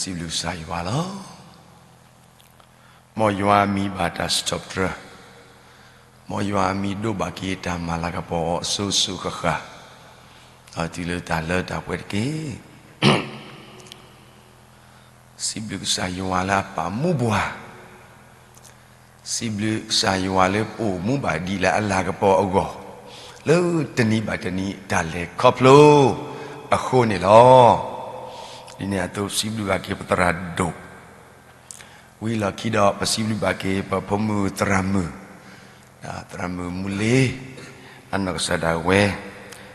စံးဘျုးကစၢ်ယွၤလီၤ. မ်ယွၤအမံၤဘၣ်တၢ်စံးထီၣ်ပတြၢၤ, မ်ယွၤအမံၤဒိၣ်ဘၣ်က့ၤတၢ်မၤလၤကပီၤအီၤအစိၤစိၤဃၣ်ဃၣ်, တုၤလၢတၢ်လၢတၢ်ပှဲၤတက့ၢ်. စံးဘျုးကစၢ်ယွၤလၢအပာ်မူပှၤ, စံးဘျုးကစၢ်ယွၤလၢပအိၣ်မူဘၣ်ဒံးလၢအလၤကပီၤအဂီၢ်, လၢတနံၤဘၣ်တနံၤတၢ်လဲၤခီဖျိအဃိန့ၣ်လီၤ. ဒ်န့ၣ်အသိးစံးဘျုးဘၣ်က့ၤပသရၣ်ဒိၣ်, ဝံၤလီၢ်ခံဒီးပစံးဘျုးဘၣ်က့ၤပဖိမုၣ်သရၣ်မုၣ်, သရၣ်မုၣ်မူလ့, အနီၢ်ကစၢ်ဒၣ်ဝဲ,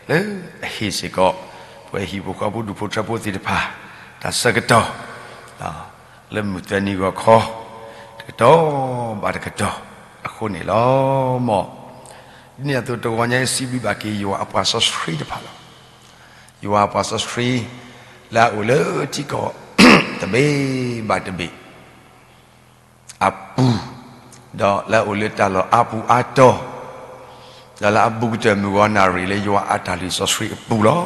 လၢအဟ့ၣ်စ့ၢ်ကီး ပှၤဟံၣ်ဖိဃီဖိဒူၣ်ဖိထၢဖိသ့ၣ်တဖၣ် တၢ်ဆၢကတီၢ် လၢမုၢ်သၢနံၤဂီၤခီ, တကတီၢ်ဘၣ်တကတီၢ်အဃိန့ၣ်လီၤ. မ်ဒ်န့ၣ်အသိးတဂီၤညါအံၤ စံးဘျုးဘၣ်က့ၤယွၤအပှၤစီဆှံတဖၣ်လီၤ. ယွၤအပှၤစီဆှံ လၢအအိၣ်လၢထံကီၢ် တဘ့ၣ်ဘၣ်တဘ့ၣ် အပူၤ, ဒီးလၢအအိၣ်လၢတၢ်လီၢ်အါပူၤအါတီၤ, ဒီးလၢအဘူးကတၢၢ်မုၢ်ဂီၤနၣ်ရံၣ်လၢယွၤအတၢ်လုၢ်စီဆှံအပူၤလီၤ.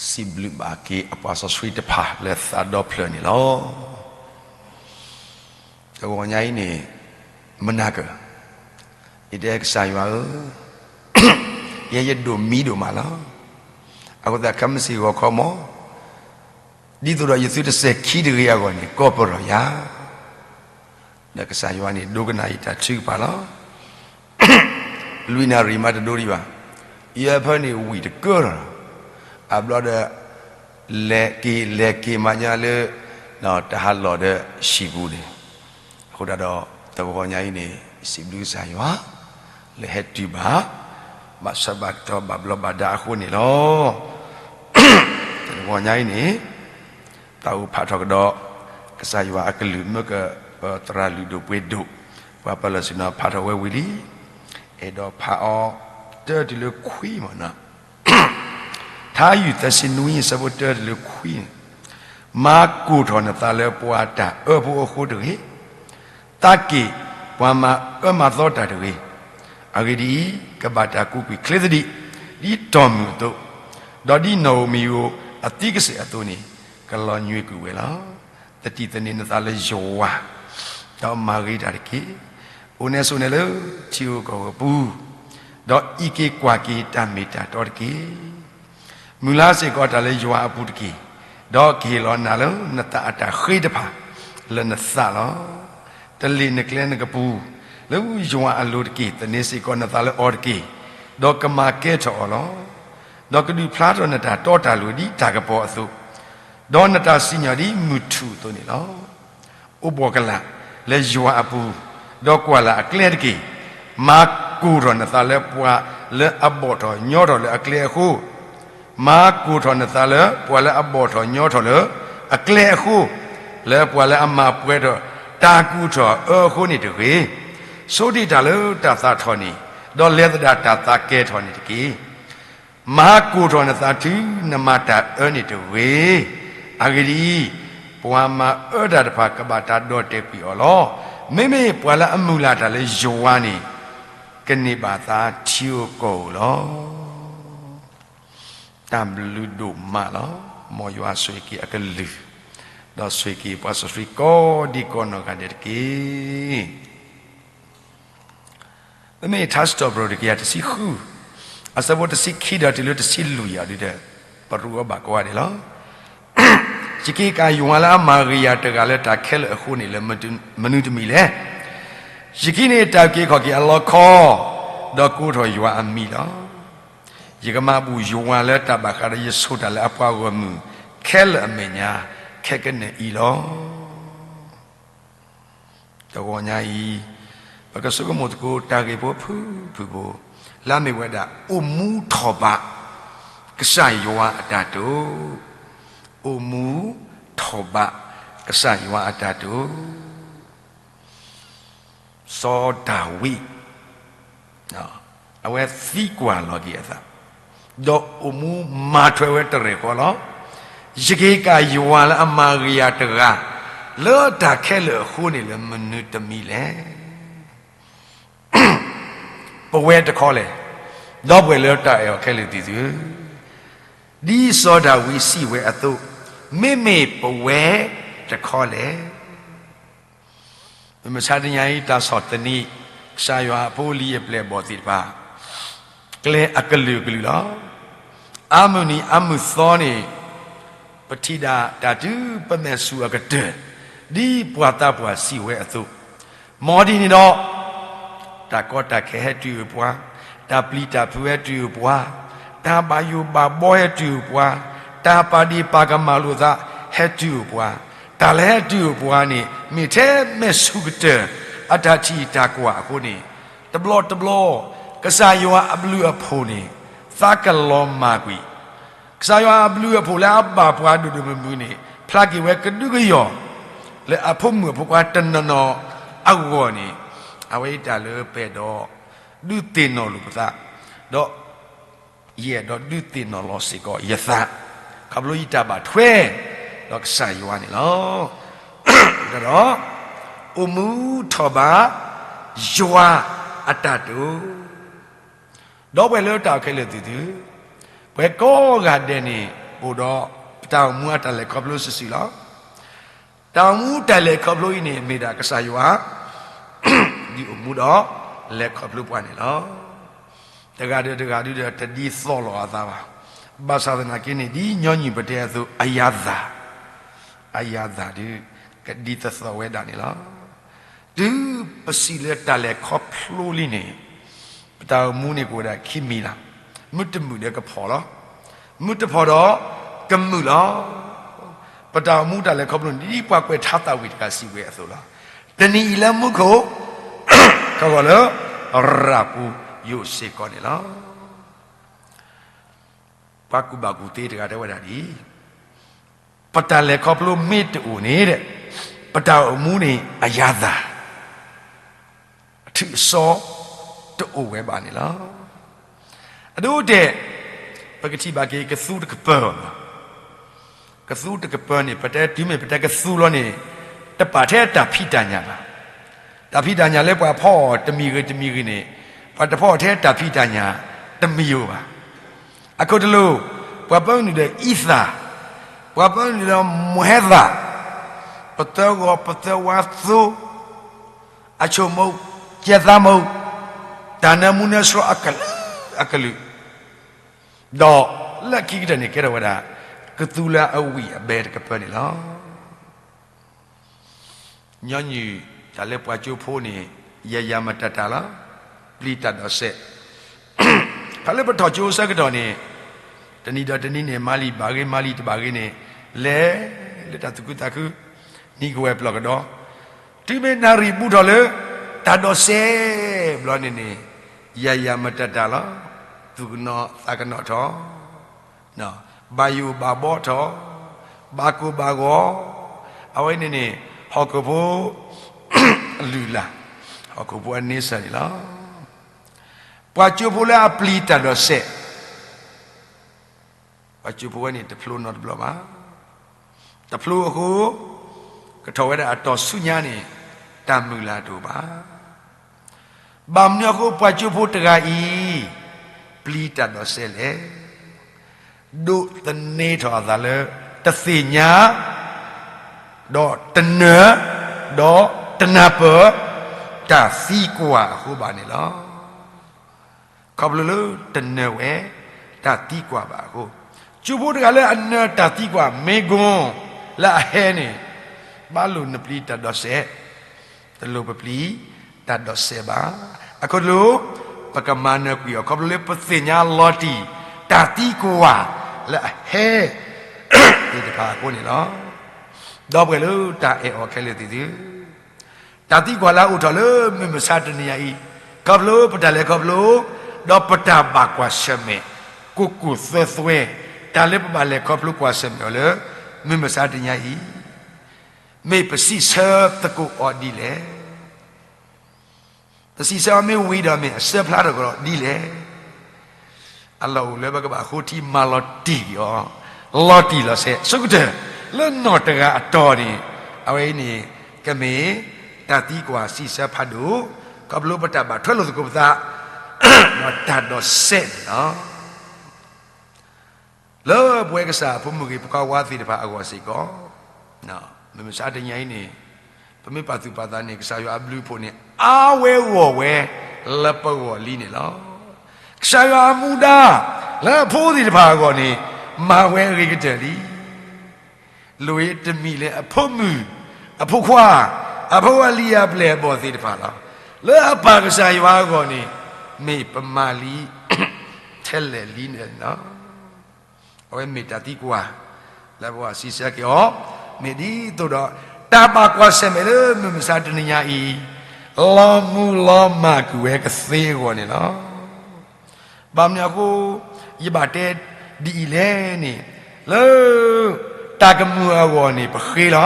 စံးဘျုးဘၣ်က့ၤအပှၤစီဆှံတဖၣ်လၢသးဒီဖျၢၣ်န့ၣ်လီၤ. တဂီၤညါအံၤန့ၣ် မနၤကၢၢ်, ယတဲကစၢ်ယွၤဧၢ, ယဲယဒိၣ်မံဒိၣ်မးလီၤ. အဃိသတးခဲမုၢ်ဆ့ၣ်ဂီၤခီမး ဒ်သိးဒီးယသုတစဲၤခံတဂ့ၤအဂီၢ်န့ၣ် ကိးပရီၢ်ယၤ, ဒီးကစၢ်ယွၤန့ၣ်ဒိကနၣ်ယတၢ်ထုကဖၣ်လီၤ. လွံၢ်နၣ်ရံၣ်မးတဒိဒံးဘၣ်, ယဲဖဲန့ၣ်ဝံၣ်တကၢၢ်လီၤ. အဘျီဒီး လဲၤက့ၤလဲၤက့ၤမးညါလၢ တၢ်ဟးလီၢ်ဒီးဟံၣ်ပူၤန့ၣ်, အဃိဒၣ်ဒီး တဂီၤညါအံၤန့ၣ် စံးဘျုးကစၢ်ယွၤ လၢဟဲတုၤဘၣ် ဘၣ်ဆၢဘၣ်ကတီၢ်ဘၣ်ဘျီးဘၣ်ဒါအဃိန့ၣ်လီၤ. တဂီၤညါအံၤန့ၣ် သးအိၣ်ဖးထီၣ်ကဒီး ကစၢ်ယွၤအကလုၢ်မ့ၢ်က ပသရၣ်လုၢ်ဒိၣ်ပှ့ၤဒိၣ် ပှၤပၢလီၤဆ့ၣ်နီၤဖးထီၣ်ဝဲဝံၤလံ, အဲၣ်ဒိးဖးအီၤတၢတုၤလၢခွံမးနီၤ. ထါယုၢ်သၢဆံနွံ အဆၢဖိတၢတုၤလၢခွံန့ၣ်, မၤကိၢ်ထီၣ်နသးလၢပှၤတၢ်အၢဖိအဃိတဂ့ၤ, သးက့ၢ်ပှၤမၤအၢမၤသီတၢ်တဂ့ၤ. အဂ့ၢ်ဒ်အံၤ, ကဘၣ်တၢ်ကူးကွံာ်ချ့သဒံး, ဒ်တီၢ်မုၢ်အသိး, ဒီးဒ်နီၣ်ဧိၤမံၤဧိၤအသံကစဲာ်အသိးန့ၣ်, ကလီၤညွံးကွံာ်ဝဲလီၤ. သတံၢ်သန့ၤနသးလၢယွၤ, ဒီးမၤဂ့ၤတၢ်တက့ၢ်. အိၣ်နဲဆိးနဲလၢထံဧိၤကီၢ်ဧိၤအပူၤ, ဒီးအံးက့ၤကွၢ်က့ၤတၢ်မ့ၢ်တၢ်တီတက့ၢ်. မုၢ်လၢ်စ့ၢ်ကီးတၢ်လၢယွၤအပူၤတက့ၢ်, ဒီးကဟ့ၣ်လီၤနၤလၢနသးအတၢ်ဃ့တဖၣ်လၢနသးလီၤ. တလ့ၣ်နကျဲနကပူၤလၢယွၤအလိၤတက့ၢ်. သန့ၤစ့ၢ်ကီးနသးလၢအီၤတက့ၢ်, ဒီးကမၤကဲထီၣ်အီၤလီၤ. ဒီးကဒုးဖျါထီၣ်နတၢ်တီတၢ်လိၤဒ်တၢ်ကပီၤအသိး, ဒီးနတၢ်စံၣ်ညီၣ်ဒ်မုၢ်ထူၣ်အသိးန့ၣ်လီၤ. အိၣ်ဘှီၣ်ကလာ်လၢယွၤအပူၤ, ဒီးကွၢ်လၢ်အကျဲတက့ၢ်. မၤကိၢ်ထီၣ်နသးလၢပှၤလၢအဘီၣ်ထီၣ်ညီထီၣ်လၢအကျဲအဃိ, မၤကိၢ်ထီၣ်နသးလၢပှၤလၢအဘီၣ်ထီၣ်ညီထီၣ်လၢအကျဲအဃိ, လၢပှၤလၢအမၤပှဲၤထီၣ်တၢ်ကူၣ်ထီၣ်အၢအဃိန့ၣ်တဂ့ၤ. ဆိဒံးတၢ်လၢတၢ်သးထီၣ်န့ၣ်, ဒီးလဲၤသဒၣ်တၢ်သးကဲၤထီၣ်န့ၣ်တက့ၢ်. မၤကိၢ်ထီၣ်နသးတုၤနမၤတၢ်အၢန့ၣ်တဂ့ၤ. အဂ့ၢ်ဒ်အံၤ, ပှၤမၤအၢတၢ်တဖၣ်ကဘၣ်တၢ်ဒီၣ်တဲာ်ကွံာ်အီၤလီၤ. မ့မ့ၢ်ပှၤလၢအမုၢ်လၢ်တၢ်လၢယွၤန့ၣ်, ကန့ၢ်ဘၣ်သါထံဧိၤကီၢ်ဧိၤလီၤ. တၢ်ဘျုးဒိၣ်မးလီၤ. မ်ယွၤဆိၣ်ဂ့ၤက့ၤအကလုၢ်, ဒီးဆိၣ်ဂ့ၤက့ၤပှၤစီဆှံကိးဒံကိးနီၢ်ဂၤဒဲးတက့ၢ်. မ့မ့ၢ်ထါစံးထီၣ်ပတြၢၤတကယၤတဆံဃု, အဆၢဖိတဆံခံဒီးတုၤလၢတဆံလွံၢ်အံၤဒီး, ပရူးအီၤဘၣ်ကိးဂၤဒဲးလီၤ. ယက့ၤကၢ်ယွၤလၢအမၤဂ့ၤယၤတဂၤလၢတၢ်ခဲလၢာ်အဃိန့ၣ်လၢမနုၤတမံၤလဲၣ်. ယကဟံးန့ၢ်တၢ်အုၣ်က့ၤခီၣ်က့ၤအလီခီ, ဒီးကိးထီၣ်ယွၤအမံၤလီၤ. ယကမၤဘူၣ်ယွၤလၢတၢ်ဘၣ်ဃးဒီးယဆိၣ်တၢ်လၢအပှၤဂီၢ်မုၢ်ခဲလၢာ်အမဲာ်ညါခဲကနံၣ်အံၤလီၤ. တဂီၤညါအံၤ, ပကဆိကမိၣ်သကိးတၢ်ဂ့ၢ်ဖိဖုၣ်ဖုၣ်ဖိ, လၢအမ့ၢ်ဝဲဒၣ် အိၣ်မူထီၣ်ဘးကစၢ်ယွၤအတၢ်တိာ်, အိၣ်မူထီၣ်ဘးကစၢ်ယွၤအတၢ်တိာ်. စီၤဒၤဝံး အဝဲသံကွၢ်လီၤက့ၤအသး, ဒီးအိၣ်မူမၤထွဲဝဲတရဲၣ်ဃီလီၤ. ယကဟ့ၣ်ကၣ်ယွၤလၢအမၤဂ့ၤယၤတဂၤ လၢတၢ်ခဲလၢာ်အဃိန့ၣ်လၢမနုၤတမံၤလဲၣ်. ပဝဲတခီလဲၣ်, ဒီပုၢ်ဝဲၢ်လၢတၢ်အဲၣ်အီၤခဲလၢာ်သ့ၣ်သုဧၢ, ဒ်စီၤဒၤဝံးစံးဝဲအသိး, မ့မ့ၢ်ပဝဲတခီလဲၣ်. မုၢ်မဆါတနံၤအံၤ တၢ်ဆီၣ်သနံး ကစၢ်ယွၤအဖိအလံၤအပျဲၢ်အဘီၣ်သ့ၣ်တဖၣ် ကျဲအကလုာ်ကလုာ်လီၤ. အါမုၢ်နံၤအါမုၢ်သီန့ၣ် ပထံၣ်ဒၣ်တၢ်တုၤပမဲာ်ဆူၣ်အကတၢၢ် ဒ်ပှၤသးပှၢ်စံးဝဲအသိး, မ်ဒ်န့ၣ်ဒီး တၢ်ကီတၢ်ခဲဟဲတုၤအိၣ်ပှၤ, တၢ်ပျံၤတၢ်ဖုးဟဲတုၤအိၣ်ပှၤ, တၢ်ဘၣ်ယိၣ်ဘၣ်ဘီဟဲတုၤအိၣ်ပှၤ, တၢ်ပာ်ဒ့ၣ်ပာ်ကမၣ်လိာ်သးဟဲတုၤအိၣ်ပှၤ, တၢ်လၢဟဲတုၤအိၣ်ပှၤန့ၣ် မ့ၢ်ထဲမဲာ်ဆူၣ်ကတၢၢ် အတၢ်ထံၣ်တၢ်ကွၢ်အဃိန့ၣ်, တဘျီတဘျီ ကစၢ်ယွၤအဘျုးအဖှိၣ်န့ၣ် သးကလီၤမၢ်ကွံာ် ကစၢ်ယွၤအဘျုးအဖှိၣ်လၢအဘၣ်ပှၤဒိၣ်ဒိၣ်မုၢ်မုၢ်န့ၣ် ဖျါက့ၤဝဲကဒုကယီၢ် လၢအဖိမုၣ်အဖိခွါတနီၤနီၤအဂီၢ်န့ၣ်, အဝဲအံၤတၢ်လၢပအဲၣ်ဒိးဒုးသ့ၣ်နီၣ်လိာ်ပသး, ဒီးယအဲၣ်ဒိးဒုးသ့ၣ်နီၣ်လီၤစ့ၢ်ကီးယသး, ခီဖျိယတၢ်ဘၣ်ထွဲဒီးကစၢ်ယွၤန့ၣ်လီၤ. ဒီး အိၣ်မူထီၣ်ဘးယွၤအတၢ်တိာ် ဒီပုၢ်ဝဲၢ်လၢတၢ်အိၣ်ခဲလၢာ်သ့ၣ်သု, ပှၤကိးဂၤဒဲးန့ၣ် အိၣ်ဒီးပတၢ်အိၣ်မူအတၢ်လဲၤခီဖျိစုာ်စုာ်လီၤ. တၢ်အိၣ်မူတၢ်လဲၤခီဖျိအံၤန့ၣ် မ့ၢ်ဒၣ်ကစၢ်ယွၤ ဒုးအိၣ်မူဒီးလဲၤခီဖျိပှၤန့ၣ်လီၤ. တဂၤဒီးတဂၤဒုဒီးတဒ်သိးလိာ်အသးဘၣ်. ဘၣ်ဆၣ်သနာ်က့န့ၣ် ဒ်ညီနုၢ်ပတဲအသိး အယၤသၣ် အယၤသၣ်ဒုး ကဒ်သိးသိးဝဲဒၣ်န့ၣ်လီၤ. တုၤပစံးလၢတၢ်လဲၤခီဖျိလံန့ၣ်, ပတၢ်အိၣ်မူန့ၣ်ကအိၣ်ဝဲဒၣ်ခံမံၤလီၤ. မုၢ်တမုာ်ဒီးကဖှီၣ်လီၤ. မုၢ်တဖှီၣ်ဒီးကမုာ်လီၤ. ပတၢ်အိၣ်မူတၢ်လဲၤခီဖျိန့ၣ် ဒ်ပှၤကွဲးထါသးဝံၣ်တဂၤစံးဝဲအသိးလီၤ. တနံၤအံၤလၢမူခိၣ် ခီဂီၤလၢရၤပူၤယိာ်စ့ၢ်ကီးန့ၣ်လီၤ. ပှၤကူၣ်ဘၣ်ကူၣ်သ့တဂၤတဲဝဲဒၣ်ဒ်အံၤ, ပတၢ်လဲၤခီဖျိမ့ၢ်တအိၣ်န့ၣ်, ပတၢ်အိၣ်မူန့ၣ်အယၤသၣ် အထုးအစီတအိၣ်ဝဲဘၣ်န့ၣ်လီၤ. အဒိအတဲာ်, ပကထံၣ်ဘၣ်က့ၤကသူတကပၢၤ, ကသူတကပၢၤန့ၣ် ပတဲတုၤမ့ၢ်ပတဲကသူလီၤန့ၣ်, တပာ်ထဲတၢ်ဖံးတၢ်ညၣ်ဘၣ်. တၢ်ဖံးတၢ်ညၣ်လၢပှၤဖီအီၤတမံၤဂ့ၤတမံၤဂ့ၤန့ၣ်, ပှၤတဖီအီၤထဲတၢ်ဖံးတၢ်ညၣ်တမံၤဧိၤဘၣ်. အခိၣ်တလိၤ, ပှၤပၢနုာ်ဒီးအံသၣ်, ပှၤပၢနုာ်ဒီးမိၢ်ဟဲသၣ်, ပသၢဂီၤပသၢဝါသိ, အဆိမိၣ်, ကဲသးမိၣ်, တၢ်နၢမူနၢဆှီအကလုာ်ကလုာ်, ဒီးလၢခံကတၢၢ်န့ၣ် ကဲထီၣ်ဝဲဒၣ် ကသူလၢအဝံၣ်အဘဲတကပၢၤန့ၣ်လီၤ. ညီနုၢ် တၢ်လၢပှၤကၠိဖိန့ၣ် ယၤယၤမတၤတၤလီၤ. ပျံၤတၢ်ဒီးစဲး, ဖဲလၢပထီၣ်ကၠိဆၢကတီၢ်န့ၣ်, တနံၤဒီးတနံၤန့ၣ် မၤလံာ်ဘၣ်ဂ့ၤ မၤလံာ်တဘၣ်ဂ့ၤန့ၣ်, လဲၤလၢတၢ်သူၣ်ခုသးခု, နံၤကဝဲၤပျီၢ်ကဒီး, တုၤမ့ၢ်နၣ်ရံၣ်ဘူးထီၣ်လၢ တၢ်ဒီးစဲးဘျီန့ၣ်န့ၣ်, ယၤယၤမတၤတၤလီၤ. သူၣ်ကနီၤသးကနီၤထီၣ် ဘၣ်ယိၣ်ဘၣ်ဘီထီၣ်, ဘၣ်ကိၢ်ဘၣ်ဂီၤ, အဝဲန့ၣ်န့ၣ် ဟီၣ်ခိၣ်ဖိအလုၢ်အလၢ်, ဟီၣ်ခိၣ်ဖိအန့ဆၢၣ်န့ၣ်လီၤ. ပှၤကၠိဖိလၢအပျံၤတၢ်ဒီးစဲး, ပှၤကၠိဖိဝဲန့ၣ်တဖျိနီတဘျီဘၣ်. တဖျိအဃိ, ကထီၣ်ဝဲဒၣ်အတီၢ်ဆူညါန့ၣ် တၢ်မုၢ်လၢ်တအိၣ်ဘၣ်. ဘၣ်မနုၤအဃိပှၤကၠိဖိတဂၤအံၤ ပျံၤတၢ်ဒီးစဲးလဲၣ်. ဒိးသန့ၤထီၣ်အသးလၢ တသ့ၣ်ညါ, ဒီးတနၢၤ, ဒီးတနၢ်ပၢၢ် တၢ်သံကွၢ်အဃိဘၣ်န့ၣ်လီၤ. ခီဖျိလၢတနၢၤဝဲ တၢ်သံကွၢ်ဘၣ်အဃိ, ကၠိဖိတဂၤလၢအနၢၤတၢ်သံကွၢ် မ့ၢ်ကွၢ်လၢအဟဲန့ၣ်, ဘၣ်လိၣ်နပျံၤတၢ်ဒီးစဲး, တလိၣ်ပပျံၤတၢ်ဒီးစဲးဘၣ်. အခိၣ်တလိၤ, ပကမၤနၢၤကွံာ်အီၤ ခီဖျိလၢပသ့ၣ်ညါလီၤတံၢ် တၢ်သံကွၢ်လၢအဟဲသ့ၣ်တဖၣ်အဃိန့ၣ်လီၤ. ဒီပုၢ်ဝဲၢ်လၢတၢ်အဲၣ်အီၤခဲလၢာ်သ့ၣ်သု, တၢ်သံကွၢ်လၢအအိၣ်ထီၣ်လၢမုၢ်မဆါတနံၤအံၤ, ခီဖျိပတၢ်လဲၤခီဖျိ, ဒီးပတၢ်ဘၣ်ကွၢ်ဆၢၣ်မဲာ်, ကိၢ်ကိၢ်သွဲသွဲ, တၢ်လၢပဘၣ်လဲၤခီဖျိကွၢ်ဆၢၣ်မဲာ်အီၤလၢ မုၢ်မဆါတနံၤအံၤ, မ့ၢ်ပစံးဆၢသကိးအီၤဒ်လဲၣ်. ပစံးဆၢအီၤမ့ၢ်ဝံၤဒီး မ့ၢ်အဆၢဖျါထီၣ်ကဒီးဒ်လဲၣ်. အလီၢ်အိၣ်လၢပကဘၣ်ဃိထံမၤလီၤတံၢ်အီၤ, လီၤတံၢ်လီၤဆဲး ဆိကတၢၢ် လၢနီၢ်တဂၤအတီၢ်န့ၣ်, အဝဲအံၤန့ၣ် ကမ့ၢ်တၢ်သံကွၢ်စံးဆၢဖးဒိၣ်, ခီဖျိပတၢ်ဘၣ်ထွဲလိာ်သကိးပသး, ဒီးတၢ်ဒီးစဲးန့ၣ်လီၤ. လၢပဝဲကစၢ်အဖိမုၣ်ဂ့ၤ ဖိခွါဝါသ့ၣ်တဖၣ်အဂီၢ်စ့ၢ်ကီး, မုၢ်မဆါတနံၤအံၤန့ၣ်, ပမ့ၢ်ပာ်သူၣ်ပာ်သးန့ၣ် ကစၢ်ယွၤအဘျုးအဖှိၣ်န့ၣ် အါဝဲဂီၢ်ဝဲလၢပဂီၢ်လံန့ၣ်လီၤ. ကစၢ်ယွၤအမူဒါ လၢအဖိသ့ၣ်တဖၣ်အဂီၢ်န့ၣ် မၤဝဲအဂ့ၤကတၢၢ်လံ. လိၣ်ဝဲတမံၤလၢအဖိမုၣ် အဖိခွါ အဖိအလံၤအပျဲၢ်အဘီၣ်သ့ၣ်တဖၣ်လီၤ. လၢအပၢ်ကစၢ်ယွၤအဂီၢ်န့ၣ် မ့ၢ်ပမၤလံ ထဲလဲၣ်လံန့ၣ်လီၤ. အဝဲမ့ၢ်တၢ်သံကွၢ် လၢပှၤစံးဆၢက့ၤအီၤ, မ့ၢ်ဒ်သိးဒီး တၢ်ဘၣ်ကွၢ်ဆၢၣ်မဲာ်လၢမုၢ်မဆါတနံၤညါအံၤ လီၤမုၢ်လီၤမၢ်ကွံာ်ဝဲကသ့အဂီၢ်န့ၣ်လီၤ. ဘၣ်မနုၤအဃိ ယဘၣ်တဲဒ်အံၤလဲၣ်န့ၣ်, လၢ တၢ်ကမုာ်အဂီၢ်န့ၣ် ပဃ့လီၤ.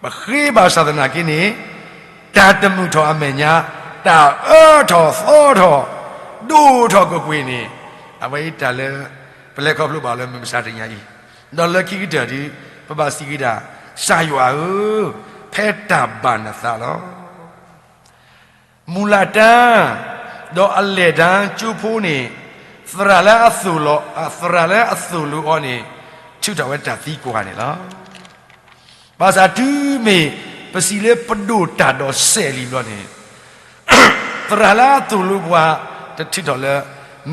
ပဃ့ဘၣ်ဆၣ်သနာ်က့န့ၣ်, တၢ်တမုာ်ထီၣ်အမဲာ်ညါ, တၢ်အၢထီၣ်သီထီၣ်, ဒိၣ်ထီၣ်ကွ့ၢ်ကွ့ၢ်န့ၣ်, အဝဲအံၤတၢ်လၢ ပလဲၤခီဖျိဘၣ်လၢမုၢ်မဆါတနံၤညါအံၤ, ဒီးလၢခံကတၢၢ်ဒီး ပဘၣ်စံးက့ၤဒၣ်, ကစၢ်ယွၤဧၢ, ဖဲတၢ်ဘၣ်နသးလီၤ. မူလတၢ်, ဒီးအလဲၢ်တၢ်ကၠိဖိန့ၣ်, သရၣ်လၢအသိၣ်လိ, သရၣ်လၢအသိၣ်လိအီၤန့ၣ်, ထုးထီၣ်ဝဲတၢ်သံကွၢ်န့ၣ်လီၤ. ဘၣ်ဆၣ်တုၤမ့ၢ်ပစံးလၢပဒိၣ်တၢ်ဒီးစဲးလံဘျီန့ၣ်, သရၣ်လၢအသိၣ်လိပှၤ တထုးထီၣ်လၢ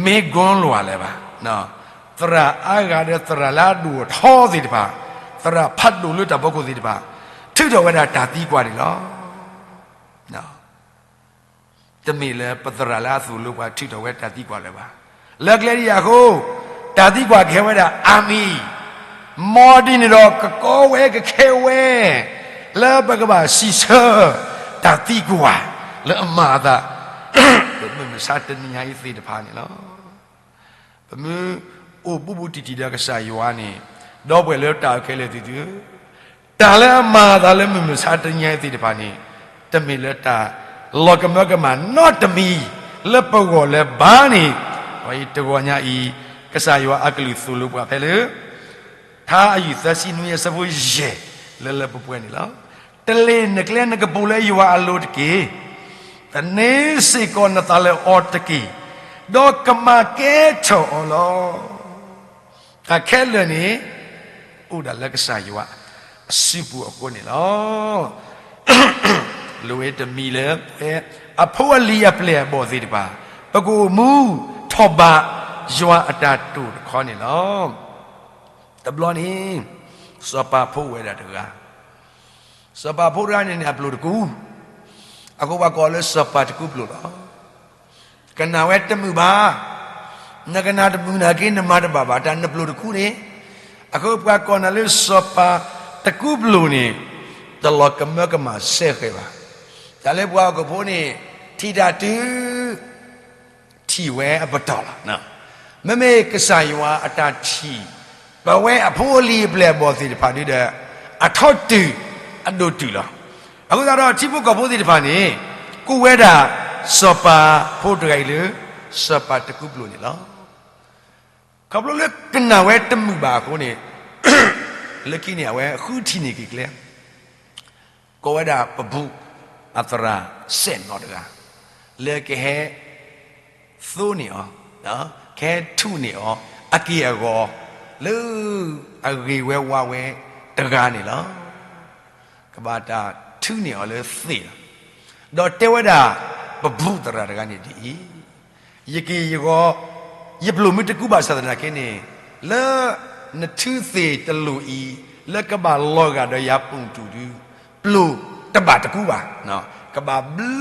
မ့ၢ်ကွၢ်လွၤလၢၤဘၣ်. သရၣ်အါဂၤဒီးသရၣ်လၢအဒိၣ်အထီသ့ၣ်တဖၣ်, သရၣ်ဖးဒိၣ်လၢတၢ်ဖီခိၣ်သ့ၣ်တဖၣ်, ထုးထီၣ်ဝဲဒၣ်တၢ်သံကွၢ်န့ၣ်လီၤ. တမ့ၢ်လၢပသရၣ်လၢအသိၣ်လိပှၤထုးထီၣ်ဝဲတၢ်သံကွၢ်လၢၤဘၣ်. လၢကျဲဒ်အံၤအဃိ, တၢ်သံကွၢ်ကဟဲဝဲဒၣ်အါမံၤ, မ်ဒ်န့ၣ်ဒီးကကီဝဲကခဲဝဲ, လၢပကဘၣ်စံးဆၢ, တၢ်သံကွၢ်, လၢအမၤအသး, လၢမုၢ်မဆါတနံၤညါအံၤသ့ၣ်တဖၣ်န့ၣ်လီၤ. ပမ့ၢ်အိၣ်ဘူးဘူးတံၢ်တံၢ်ဒီးကစၢ်ယွၤန့ၣ်, ဒီပုၢ်ဝဲၢ်လၢတၢ်အုၣ်က့ၤခီၣ်က့ၤသုသု, တၢ်လၢအမၤအသးလၢမုၢ်မဆါတနံၤညါအံၤသ့ၣ်တဖၣ်န့ၣ်, တမ့ၢ်လၢတၢ်လီၤကမၢကမၣ်နီတမံၤ, လၢပဂီၢ်လၢၤဘၣ်န့ၣ်, တဂီၤညါအံၤ, ကစၢ်ယွၤအကလုၢ်သိၣ်လိပှၤဖဲလၢ ထါအယုၢ်သၢဆံနွံအဆၢဖိယဲၢ်, လၢလၢပှဲၤပှဲၤန့ၣ်လီၤ. တလ့ၣ်နကျဲနကပူၤလၢယွၤအလိၤတက့ၢ်. သန့ၤစ့ၢ်ကီးနသးလၢအီၤတက့ၢ်. ဒီးကမၤကဲထီၣ်အီၤလီၤ. တၢ်ခဲလၢာ်န့ၣ် အိၣ်ဒၣ်လၢကစၢ်ယွၤအစုပူၤအဃိန့ၣ်လီၤ. လိၣ်ဝဲတမံၤလၢပဝဲအဖိအလံၤအပျဲၢ်အဘီၣ်သ့ၣ်တဖၣ်, ပကအိၣ်မူထီၣ်ဘးယွၤအတၢ်တိာ်တခီန့ၣ်လီၤ. တဘျီန့ၣ် စီၤပၤဖိဝဲဒၣ်တဂၤ, စီၤပၤဖိတဂၤန့ၣ်န့ၣ် အပျိၢ်တကူ, အဃိပှၤကိးလၢစီၤပၤတကူပျိၢ်လီၤ. ကနၣ်ဝဲတမုာ်ဘၣ်, နကနၣ်တမုာ်နာ်က့ နမၤတဘၣ်ဘၣ် တၢ်နပျိၢ်တကူန့ၣ်, အဃိပှၤကိးနၤလၢစီၤပၤတကူပျိၢ်န့ၣ်, တလီၤကမၢကမၣ်စဲဃဲၤဘၣ်. တၢ်လၢပှၤဟီၣ်ခိၣ်ဖိန့ၣ် ထံၣ်တၢ်တုၤ ထံၣ်ဝဲအပတီၢ်လီၤ. မ့မ့ၢ်ကစၢ်ယွၤအတၢ်ထံၣ် ပဝဲအဖိအလံၤအပျဲၢ်အဘီၣ်သ့ၣ်တဖၣ်ဒုဒီး အထီၣ်တုၤအဒိၣ်တုၤလီၤ. အဃိသတးဒီးထံဖိကီၢ်ဖိသ့ၣ်တဖၣ်န့ၣ် ကိးဝဲဒၣ်စီၤပၤဖိတဂၤအံၤလၢ စီၤပၤတကူပျိၢ်န့ၣ်လီၤ. ခီဖျိလၢကနၣ်ဝဲတမုာ်ဘၣ်အဃိန့ၣ် လၢခံန့ၣ် အဝဲဃုထံၣ်န့ၢ်က့ၤကျဲ ကိးဝဲဒၣ်ပဘူးအသရၣ်စဲးနီၤတဂၤ လၢကဟဲသိန့ၢ်အီၤ, ကဟဲထူၣ်န့ၢ်အီၤ အက့ၢ်အဂီၤ လၢအဂ့ၤဝဲဝါဝဲတဂၤန့ၣ်လီၤ. ကဘၣ်တၢ်ထုးန့ၢ်အီၤလၢသ့ၣ်လီၤ. ဒီးတဲဝဲဒၣ် ပဘူးသရၣ်တဂၤန့ၣ်ဒ်အံၤ, ယက့ၢ်ယဂီၤ ယပျိၢ်မ့ၢ်တကူဘၣ်ဆၣ်သနာ်က့န့ၣ် လၢနထုသ့ၣ်တလိၣ်အံၤ လၢကဘၣ်လီၤဂာ်ဒီးယၤပိာ်တူာ်ဒု ပျိၢ်တဘၣ်တကူဘၣ်, ကဘၣ်ဘျၢ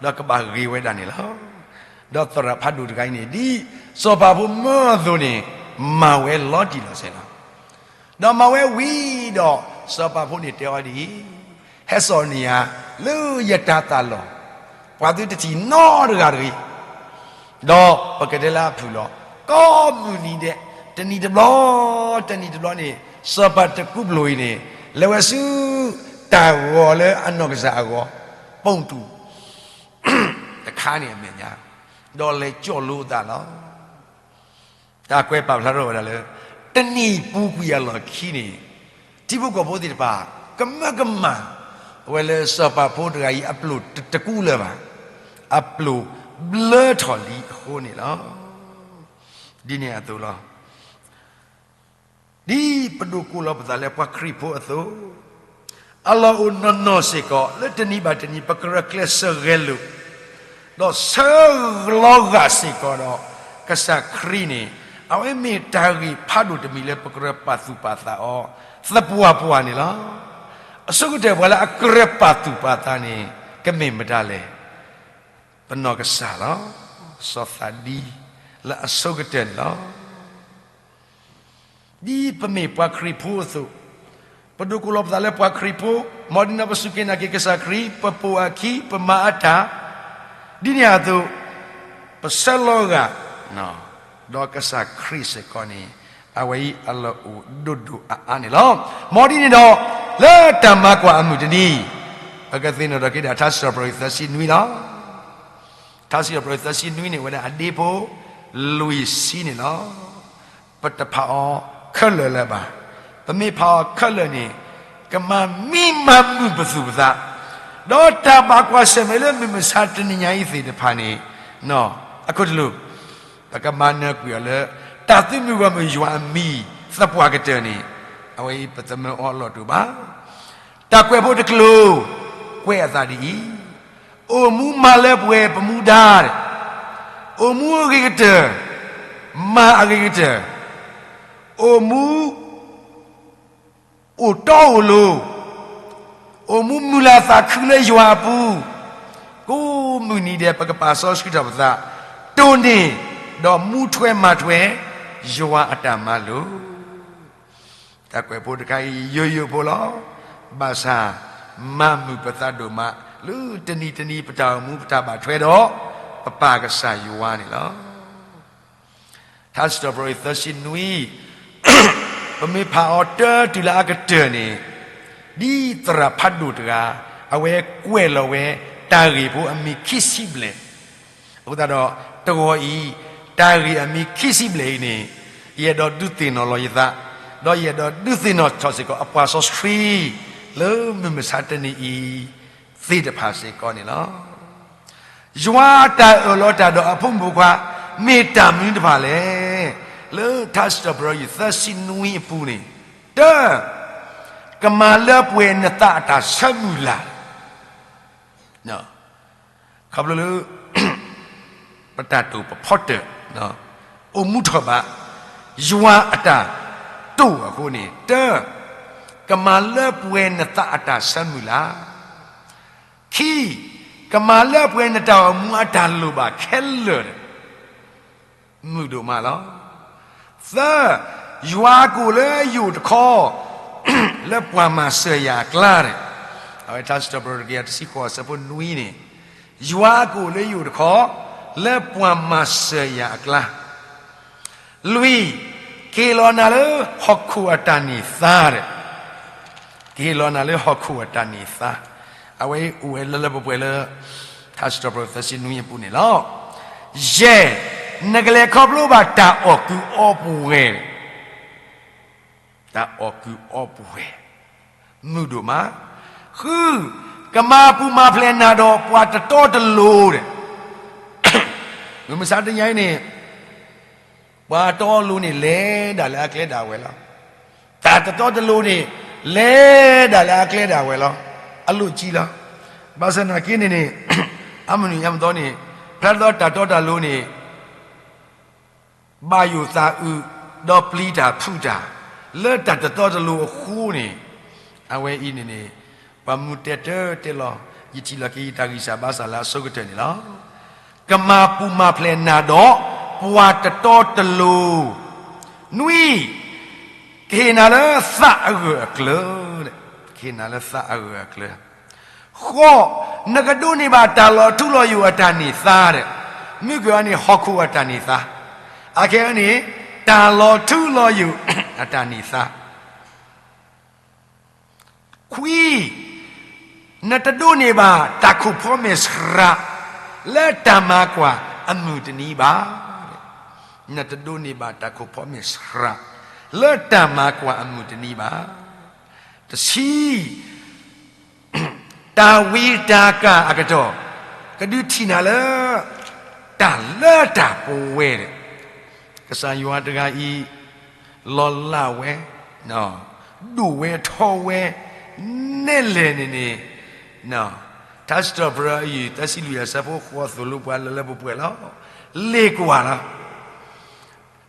ဒီးကဘၣ်ဂ့ၤဝဲဒၣ်န့ၣ်လီၤ. ဒီးသရၣ်ဖးဒိၣ်တဂၤအံၤန့ၣ် ဒ်စီၤပၤဖိမၢအသိးန့ၣ် မၤဝဲလီၤတံၢ်လီၤဆဲးလီၤ. ဒီးမၤဝဲဝံၤဒီး စီၤပၤဖိန့ၣ်တဲအီၤဒ်အံၤ, ဟဲစိာ်န့ၢ်ယၤ လၢယတၤသၣ်လီၢ် ပှၤသုတထံၣ်နီတဂၤတဂ့ၤ. ဒီးပကတဲလၢအဖုၣ်လီၤ. ကိးမုၢ်နံၤဒဲး တနံၤတဘျီ တနံၤတဘျီန့ၣ် စီၤပၤတကူပျိၢ်အံၤန့ၣ် လဲၤဝဲဆူ တၢ်ဂီၤလၢအနီၢ်ကစၢ်အဂီၤ ပိာ်တူာ် တခါန့ၣ်အမဲာ်ညါ, ဒီးလဲၤကၠီၣ်လိအသးလီၤ. တၢ်ကွဲးပာ်ဖျါထီၣ်ဝဲဒၣ်လၢ တနံၣ်ပူၤကွံာ်အလီၢ်ခံန့ၣ် ထံဖိကီၢ်ဖိသ့ၣ်တဖၣ် ကမၢကမၣ် အဝဲလၢစီၤပၤဖိတဂၤအံၤ အပျိၢ်တကူလၢၤဘၣ်, အပျိၢ်ဘျၢထီၣ်လံအဃိန့ၣ်လီၤ. ဒ်န့ၣ်အသိးလီၤ. ဒ်ပဒိးကိးလီၤပသးလၢပှၤခရံာ်ဖိအသိး, အလီၢ်အိၣ်နီၢ်နီၢ်စ့ၢ်ကီး လၢတနံၤဘၣ်တနံၤ ပကရၢကျဲးစၢးဂဲၤလိာ်, ဒီးဆၢလီၤဂာ်စ့ၢ်ကီးဒီး ကစၢ်ခရံာ်န့ၣ် အဝဲမ့ၢ်တၢ်ဂ့ၢ်ဖးဒိၣ်တမံၤလၢပကရၢပာ်သူၣ်ပာ်သးအီၤ သပှၢ်ပှၢ်န့ၣ်လီၤ. အဆိကတၢၢ်ပှၤလၢအကရၢပာ်သူၣ်ပာ်သးန့ၣ် ကမ့ၢ်မတၤလဲၣ်. ပနီၢ်ကစၢ်လီၤ. စီၤသးဒံ လၢအဆိကတၢၢ်န့ၣ်လီၤ. ဒ်ပမ့ၢ်ပှၤခရံာ်ဖိအသိး, ပဒိးကိးလီၤပသးလၢပှၤခရံာ်ဖိ, မ်ဒ်န့ၣ်ဒီးပစူၢ်က့ၤနာ်က့ၤကစၢ်ခရံာ်, ပပိာ်အခံ, ပမၤအတၢ်, ဒ်န့ၣ်အသိး, ပဆၢလီၤဂာ် ဒီးကစၢ်ခရံာ်စ့ၢ်ကီးန့ၣ် အဝဲအံၤအလီၢ်အိၣ်ဒိၣ်ဒိၣ်အါအါန့ၣ်လီၤ. မ်ဒ်န့ၣ်ဒီး, လၢတၢ်မၤကွၢ်အမုၢ်တနံၤ, ပကသ့ၣ်နီၣ်ထီၣ်က့ၤဒၣ်ထါစံးထီၣ်ပတြၢၤသၢဆံနွံလီၤ. ထါစံးထီၣ်ပတြၢၤသၢဆံနွံန့ၣ် ဝဲဒၣ်အဒ့ဖိလွံၢ်ဆံန့ၣ်လီၤ. ပတဖးအီၤခဲလၢာ်လၢၤဘၣ်. ပမ့ၢ်ဖးအီၤခဲလၢာ်န့ၣ်, ကမၤမံမၤမုာ်ပသူၣ်ပသး, ဒီးတၢ်ဘၣ်ကွၢ်ဆၢၣ်မဲာ်လၢမုၢ်မဆါတနံၤညါအံၤသ့ၣ်တဖၣ်န့ၣ်, အခိၣ်တလူး, ပကမၤနၢၤကွံာ်အီၤလၢ တၢ်သုးမုၢ်ဂီၢ်မုၢ်ယွၤအမံၤသပှၢ်ကတၢၢ်န့ၣ်, အဝဲအံၤပသမၢအီၤအလီၢ်တအိၣ်ဘၣ်. တၢ်ကွဲးဖိတကျိၤ, ကွဲးအသးဒ်အံၤ, အိၣ်မူမၤလၢပှဲၤပမူဒါ, အိၣ်မူအဂ့ၤကတၢၢ်, မၤအဂ့ၤကတၢၢ်, အိၣ်မူ အိၣ်တီအိၣ်လိၤ, အိၣ်မူမုာ်လၤသးခုလၢယွၤအပူၤ, ကိးမုၢ်နံၤဒဲးပကပာ်စီဆှံထီၣ်ပသး, တိၢ်န့ၢ်, ဒီးမူထွဲမၤထွဲ, ယွၤအတၢ်မၤလိာ်. တၢ်ကွဲးဖိတခါအံၤ ယိယိဖိလီၤ. ဘၣ်ဆၣ်, မၤမုာ်ပသးဒိၣ်မး, လၢတနံၤတနံၤပတၢ်အိၣ်မူပတၢ်ဘၣ်ထွဲဒီး, ပပၢ်ကစၢ်ယွၤန့ၣ်လီၤ. ထါစံးထီၣ်ပတြၢၤသၢဆံနွံ, ပမ့ၢ်ဖးအီၤတၢ်တုၤလၢအကတၢၢ်န့ၣ်, ဒ်သရၣ်ဖးဒိၣ်တဂၤ, အဝဲကွဲးလီၤဝဲ, တၢ်ဂ့ၢ်ဖိအမံၤခံဆံဘျဲၣ်, အဃိသတးဒီး, တဂီၤအံၤ, တၢ်ဂ့ၢ်အမံၤခံဆံဘျဲၣ်အံၤန့ၣ်, ယအဲၣ်ဒိးဒုးသ့ၣ်နီၣ်လီၤယသး, ဒီးယအဲၣ်ဒိးဒုးသ့ၣ်နီၣ်ထီၣ်စ့ၢ်ကီးအပှၤစီဆှံ, လၢမုၢ်မဆါတနံၤအံၤ, သ့ၣ်တဖၣ်စ့ၢ်ကီးန့ၣ်လီၤ. ယွၤအတၢ်အၢၣ်လီၤတၢ်ဒီးအဖိမုၣ်ဖိခွါ, မ့ၢ်တၢ်မနုၤတဖၣ်လဲၣ်. လၢထါစံးထီၣ်ပတြၢၤသၢဆံနွံအပူၤန့ၣ်, တၢ, ကမၤလၢပှဲၤနသးအတၢ်ဆၢမုၢ်လၢ် ခီဖျိလၢ ပတၢ်တိာ်ပဖီတၢၣ် အိၣ်မူထီၣ်ဘၣ် ယွၤအတၢ်တိာ်အဃိန့ၣ်, တၢ, ကမၤလၢပှဲၤနသးအတၢ်ဆၢမုၢ်လၢ်, ခံ, ကမၤလၢပှဲၤနတၢ်အိၣ်မူအတၢ်လိၣ်ဘၣ်ခဲလၢာ် မုာ်ဒိၣ်မးလီၤ. သၢ, ယွၤကအိၣ်လၢယအိၣ်တခီ လၢပှၤမၤစၢၤယၤအကျါ, အဝဲထါစံးထီၣ်ပတြၢၤတကယၤတဆံဃိးအဆၢဖိနွံန့ၣ်, ယွၤကအိၣ်လၢယအိၣ်တခီ လၢပှၤမၤစၢၤယၤအကျါ, လွံၢ်, ကဟ့ၣ်လီၤနၤလၢဟီၣ်ခိၣ်အတၢ်န့ၢ်သါ, ကဟ့ၣ်လီၤနၤလၢဟီၣ်ခိၣ်အတၢ်န့ၢ်သါ, အဝဲအိၣ်ဝဲလၢလၢပှဲၤပှဲၤလၢ ထါစံးထီၣ်ပတြၢၤသၢဆံနွံအပူၤန့ၣ်လီၤ. ယဲၢ်, နကလဲၤခီဖျိဘၣ်တၢ်အီၣ်ကုၢ်အီပှဲၤ, တၢ်အီၣ်ကုၢ်အီပှဲၤ, မုာ်ဒိၣ်မး, ဃု, ကမၤပူၤမၤဖျဲးနၤဒီးပှၤတတီတလိၤ, မုၢ်မဆါတနံၤအံၤန့ၣ် ပှၤတီအလိၤန့ၣ် လဲၤဒၣ်လၢအကျဲဒၣ်ဝဲလီၤ. တၢ်တတီတလိၤန့ၣ် လဲၤဒၣ်လၢအကျဲဒၣ်ဝဲလီၤ. အလိၣ်ကံလီၤ. ဘၣ်ဆၣ်သနာ်က့န့ၣ်န့ၣ် အမုၢ်နံၤအမုၢ်သီန့ၣ် ဖဲလၢတၢ်တီတၢ်လိၤန့ၣ် ဘၣ်ယိၣ်သးအုး ဒီးပျံၤတၢ်ဖုးတၢ် လၢတၢ်တတီတလိၤအဃိန့ၣ် အဝဲအံၤန့ၣ်န့ၣ် ပှၤမူတဲတၢ်တဲလီၤ ယထံၣ်လီၤက့ၤယတၢ်ဂံၢ်စၢ်ဘါစၢ်လၢအဆိကတၢၢ်န့ၣ်လီၤ. ကမၤပူၤမၤဖျဲးနၤဒီး ပှၤတတီတလိၤ, နွံ, ကဟ့ၣ်နၤလၢသးအဂၢၢ်အကျၢၤ, ကဟ့ၣ်နၤလၢသးအဂၢၢ်အကျၢၤ, ဃိး, နကဒိးန့ၢ်ဘၣ်တၢ်လီၤထူလီၤယိာ်အတၢ်န့ၢ်သါ, မုၢ်ကၢအန့ၣ်ဟီၣ်ခိၣ်အတၢ်န့ၢ်သါ, အခဲအံၤန့ၣ် တၢ်လီၤထူလီၤယိာ်အတၢ်န့ၢ်သါ ခွံ, နတဒိးန့ၢ်ဘၣ်တၢ်ခိၣ်ဖီမ့ၢ်စှၤ လၢတၢ်မၤကွၢ်အမုၢ်တနံၤဘၣ်. နတဒိးန့ၢ်ဘၣ်တၢ်ခိၣ်ဖီမ့ၢ်စှၤ လၢတၢ်မၤကွၢ်အမုၢ်တနံၤဘၣ်. တဆံ, တၢ်ဝံတၢ်ကၢ်အကတီၢ် ကဒုးထံၣ်နၤလၢ တၢ်လၢတၢ်ပဝဲၤဒီး ကစၢ်ယွၤတဂၤအံၤ လီၤလးဝဲ, ဒိၣ်ဝဲထီဝဲ, နဲလဲၣ်န့ၣ်န့ၣ်, ထါစံးထီၣ်ပတြၢၤအံၤ တဆံလွံၢ်အဆၢဖိဃိးသိၣ်လိပှၤလၢလၢပှဲၤပှဲၤလီၤ. လ့ၤကွၢ်လီၤ.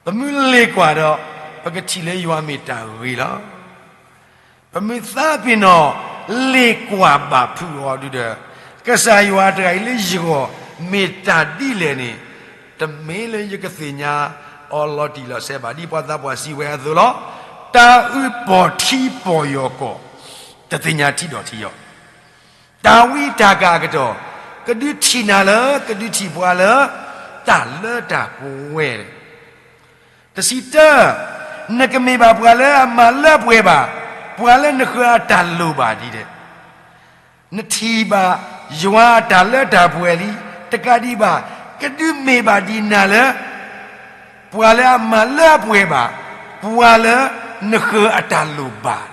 ပမ့ၢ်လ့ၤကွၢ်ဒီး ပကထံၣ်လၢယွၤမ့ၢ်တၢ်ဂ့ၤလီၤ. ပမ့ၢ်သးပ့ၤနီၣ်လ့ၤကွၢ်ဘၣ်ဖုးအီၤဒုဒီး ကစၢ်ယွၤတဂၤအံၤလၢယဂီၢ် မ့ၢ်တၢ်ဒ်လဲၣ်န့ၣ်, တမ့ၢ်လၢယကသ့ၣ်ညါအီၤလီၤတံၢ်လီၤဆဲးဘၣ် ဒ်ပှၤသးပှၢ်စံးဝဲအသိးလီၤ. တၢ်အုၣ်ပီၢ်ထံပီၢ်ယီၢ်ကီၢ် တသ့ၣ်ညါထံဒီးထံယီၢ်, တၢ်ဝံတၢ်ကၢ်အကတီၢ် ကဒုးထံၣ်နၤလၢ ကဒုးထံၣ်ပှၤလၢ တၢ်လၢတၢ်ပဝဲ တဆံတၢ, နကမ့ၢ်ဘၣ်ပှၤလၢအမၤလၢအပှဲၤဘၣ်, ပှၤလၢနဃၢၤအတၢ်လိၣ်ဘၣ်ဒ်လဲၣ်. နထံၣ်ဘၣ်ယွၤအတၢ်လၢတၢ်ပှဲၤလံ, တကးဒံးဘၣ် ကဒုးမ့ၢ်ဘၣ်ဒံးနၤလၢ ပှၤလၢအမၤလၢအပှဲၤဘၣ်, ပှၤလၢနဃၢၤအတၢ်လိၣ်ဘၣ်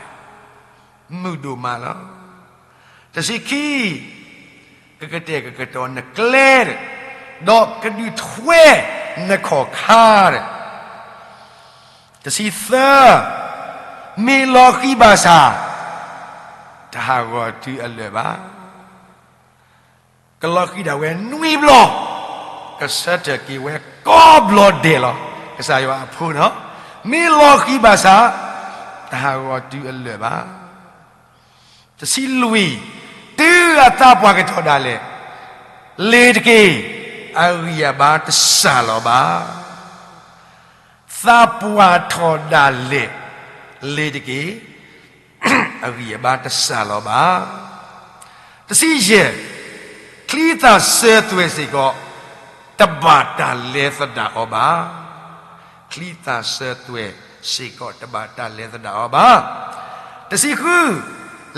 မုာ်ဒိၣ်မးလီၤ. တဆံခံ, ကကတဲာ်ကတီၤနကျဲ, ဒီးကဒုးထွဲနခီၣ်ခါဒီး, တဆံသၢ, မ့ၢ်လီၤဃံၤဘၣ်ဆၣ် တဟးဂီၤတုၤအလၢာ်ဘၣ်. ကလီၤဃံၤဒၣ်ဝဲနွံဘျီ, ကဆၢထၢၣ်က့ၤဝဲကိးဘျီဒဲးလီၤ. ကစၢ်ယွၤအဖိန့ၣ်, မ့ၢ်လီၤဃံၤဘၣ်ဆၣ် တဟးဂီၤတုၤအလၢာ်ဘၣ်. တဆံလွံၢ်, တုၤအသးပှၢ်ကတီၢ်ဒၣ်လဲာ်, လ့ၤတက့ၢ်, အဂံၢ်အဘါတစၢ်လီၤဘၣ်. သးပှၢ်ထီၣ်ဒၣ်လဲာ်, လ့ၤတက့ၢ်, အဂံၢ်အဘါတစၢ်လီၤဘၣ်. တဆံယဲၢ်, ချံသၣ်စၢၤသွဲၣ်စ့ၢ်ကီး တဘၣ်တၢ်လဲၤသဒၣ်အီၤဘၣ်. ချံသၣ်စၢၤသွဲၣ်စ့ၢ်ကီး တဘၣ်တၢ်လဲၤသဒၣ်အီၤဘၣ်. တဆံဃု,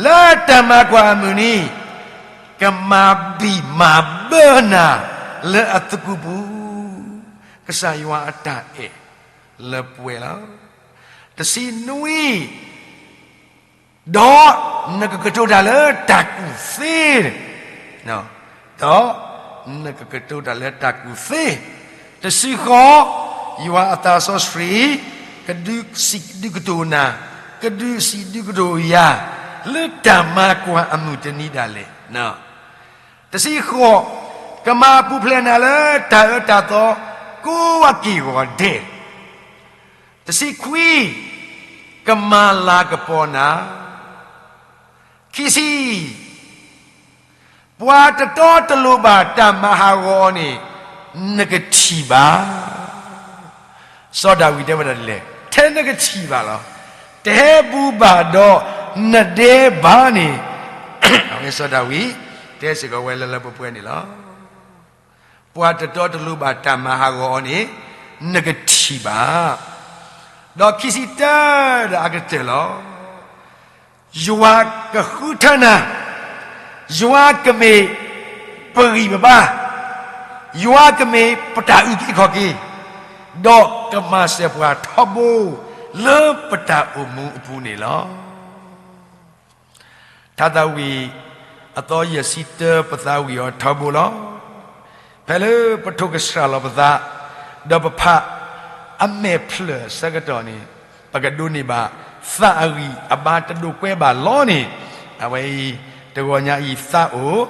လၢတၢ်မၤကွၢ်အမုၢ်နံၤ ကမၤဘံၣ်မၤဘၢနၤလၢအသကူးပူၤ, ကစၢ်ယွၤအတၢ်အဲၣ်လၢပှဲၤလီၤ. တဆံနွံ, ဒီးနကကတိၤတၢ်လၢတၢ်ကူၣ်သ့, ဒီးနကကတိၤတၢ်လၢတၢ်ကူၣ်သ့. တဆံဃိး, ယွၤအသးစီဆှံ ကဒုးစံးဒုးကတိၤနၤ, ကဒုးစံးဒုးကတိၤယၤ လၢတၢ်မၤကွၢ်အမုၢ်တနံၤဒၣ်လဲာ်. တဆံဃိး, ကမၤပူၤဖျဲးနၤလၢတၢ်အၢတၢ်သီ ကိးဝးက့ၢ်ဂီၤဒဲး. တဆံခွံ, ကမၤလၤကပီၤနၤ. ခံဆံ, ပှၤတတီတလိၤဘၣ်တၢ်မၤဟးဂီၤအီၤန့ၣ် နကထံၣ်ဘၣ်. စီၤဒၤဝံးတဲဝဲဒၣ်ဒ်လဲၣ်, ထဲနကထံၣ်ဘၣ်လီၤ. တဟဲဘူးဘၣ်ဒီးနဒဲဘၣ်န့ၣ်, အဝဲစီၤဒၤဝံး တဲစ့ၢ်ကီးဝဲလၢလၢပှဲၤပှဲၤန့ၣ်လီၤ. ပှၤတတီတလိၤဘၣ်တၢ်မၤဟးဂီၤအီၤန့ၣ် နကထံၣ်ဘၣ်. ဒီးခံဆံတၢဒီးအကတၢၢ်လီၤ. ယွၤကဃုထၢနၤ, ယွၤကမ့ၢ်ပဂံၢ်ပဘါ, ယွၤကမ့ၢ်ပတၢ်အုၣ်က့ၤခီၣ်က့ၤ, ဒီးကမၤစၢၤပှၤထီဘိလၢပတၢ်အိၣ်မူအပူၤန့ၣ်လီၤ. ထါသးဝံၣ်အသီယဲၢ်ဆံတၢ ပသးဝံၣ်အီၤထီဘိလီၤ. ဖဲလၢပထိၣ်ကဆှၣ်လီၤပသး ဒီးပဖးအမဲာ်ဖျၢၣ်အဆၢကတီၢ်န့ၣ် ပကဒိးန့ၢ်ဘၣ် သးအဂံၢ်အဘါတဒိးကွဲဘၣ်လီၤန့ၣ်, အဝဲအံၤ တဂီၤညါအံၤသးအိၣ်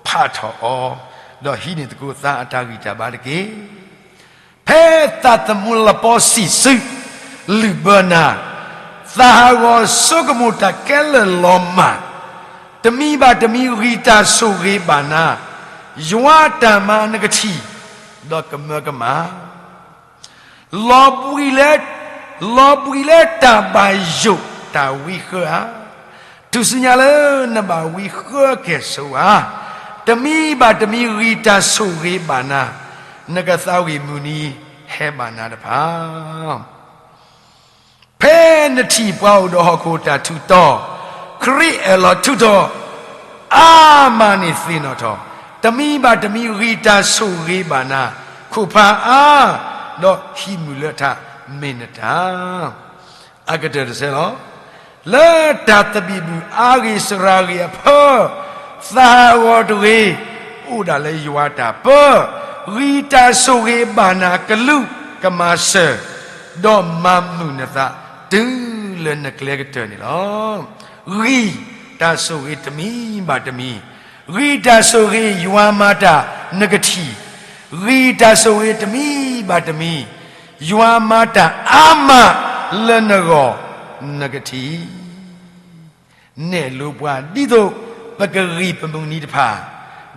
ဖးထီၣ်အီၤ, ဒီးဟံးန့ၢ်သကိးသးအတၢ်ဂံၢ်တၢ်ဘါတက့ၢ်. ဖဲသးသမူလပီစံၣ်စု လုၢ်ဘၢနၤ, သးဟးဂီၤဆိကမိၣ်တၢ်ခဲလၢာ်လီၤမၢ်, တမံၤဘၣ်တမံၤဂံၢ်တၢ်ဆိၣ်ဂ့ၤဘၣ်နၤ, ယွၤတၢ်မၤနကထံၣ်, ဒီးကမၢကမၣ် လီၤဘှံးလၢ, လီၤဘှံးလၢတၢ်ဘၣ်ယိၣ်တၢ်ဝံဃၢဧါ, ထူၣ်စုညါလၢနဘၣ်ဝံဃၢကဲၣ်ဆိးဧါ, တမံၤဘၣ်တမံၤဂံၢ်တၢ်ဆိၣ်ဂ့ၤဘၣ်နၤ, နကသးဝံၣ်မုၢ်နံၤဟဲဘၣ်နၤတဖၣ် ဖဲနထံၣ်ပှၤအိၣ်ဒီးဟီၣ်ခိၣ်တၢ်ထူးတီၤ, ခရံာ်အၢၣ်လီၤထူးထီၣ်, အါမးန့ၣ်သ့ၣ်နီၣ်ထီၣ်, တမံၤဘၣ်တမံၤဂံၢ်တၢ်ဆိၣ်ဂ့ၤဘၣ်နၤ, ခိၣ်ဖးအါ, ဒီးဟံးမုၢ်လၢထးမ့ၢ်နတၢ် အကတၢၢ်တဆၢလီၤ. လၢတၢ်သဘံၣ်ဘုၣ်အါဂ့ၤစှၤဂ့ၤအဖၢ, သးဟးဂီၤတဂ့ၤ, အိၣ်ဒၣ်လၢယွၤတၢ်ပၢ, ဂံၢ်တၢ်ဆိၣ်ဂ့ၤဘၣ်နၤကလူး ကမၤစၢၤ, ဒီးမၤမုာ်နသး တုၤလၢနကျဲကတၢၢ်န့ၣ်လီၤ. ဂံၢ်တၢ်ဆိၣ်ဂ့ၤတမံၤဘၣ်တမံၤ, ဂံၢ်တၢ်ဆိၣ်ဂ့ၤယွၤမၤတၢ်နကထံၣ်, ဂံၢ်တၢ်ဆိၣ်ဂ့ၤတမံၤဘၣ်တမံၤ, ယွၤမၤတၢ်အါမးလၢနဂီၢ်နကထံၣ်. နဲၣ်လိပှၤဒ်သိးပကဂံၢ်ပမုၢ်နံၤတဖၣ်,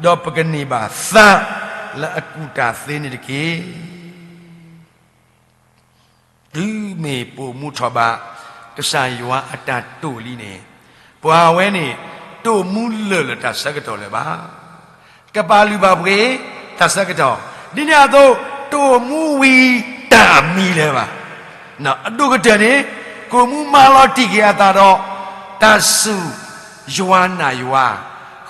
ဒီးပကန့ၢ်ဘၣ်သးလၢအကူၣ်တၢ်သ့န့ၣ်တက့ၢ်. တုၤမ့ၢ်ပိာ်မူထီၣ်ဘး ကစၢ်ယွၤအတၢ်တိာ်လံန့ၣ်, ပှၤဝဲန့ၣ် တိာ်မူလၢာ်လၢတၢ်ဆၢကတီၢ်လၢၤဘၣ်. ကပာ်လုၢ်ပာ်ပှ့ၤတၢ်ဆၢကတီၢ်, ဒ်န့ၣ်အသိး တိာ်မူဝံၤတၢ်အမံၤလၢၤဘၣ်. အဒိၣ်ကတၢၢ်န့ၣ် ကိာ်မူမၤလီၤတံၢ်က့ၤအသးဒီး တၢ်စူၢ်ယွၤနာ်ယွၤ,